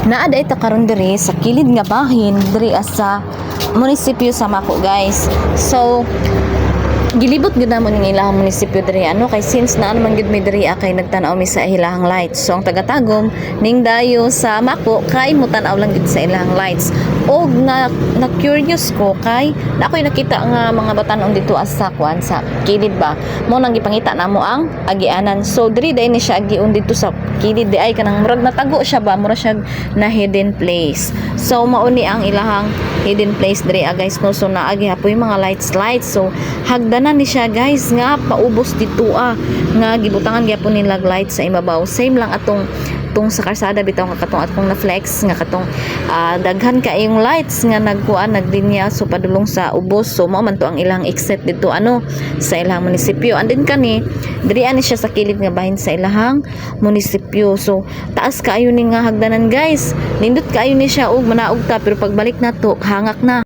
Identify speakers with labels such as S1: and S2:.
S1: Naa diay ta karon diri sa kilid nga bahin diri sa munisipyo sa Maco, guys. So gilibot gyud namo ning ilahang munisipyo diri, ano, kay since naa naman gyud mi diri kay nagtan-aw mi sa ilahang lights. So ang taga-Tagum ning dayo sa Maco kay mutan-aw lang gyud sa ilahang lights. Og na na curious ko kay na ako'y nakita nga mga batanon dito as sa kuan, sa kilid ba. Mao nang gipangita namo ang agianan. So diri diay ni siya agion dito sa kilid di ay, kanang murag natago siya ba, mura siya na hidden place. So mao ni ang ilahang hidden place diri, guys, no. So naa gihapoy mga lights lights. So hagdanan ni siya, guys, nga paubos dito nga gibutangan gyapon nila lights sa ibabaw. Same lang atong tung sa karsada bitaw nga katong atong na flex nga katong daghan kaayong lights nga nagkuan, naglinya, so padulong sa ubos. So mao man to ang ilang exit dito, ano, sa ilang munisipyo. And then kani diri ani siya sa kilid nga bahin sa ilahang munisipyo. So taas kaayo ni nga hagdanan, guys. Nindot kaayo ni siya og manaog ta, pero pagbalik nato hangak na.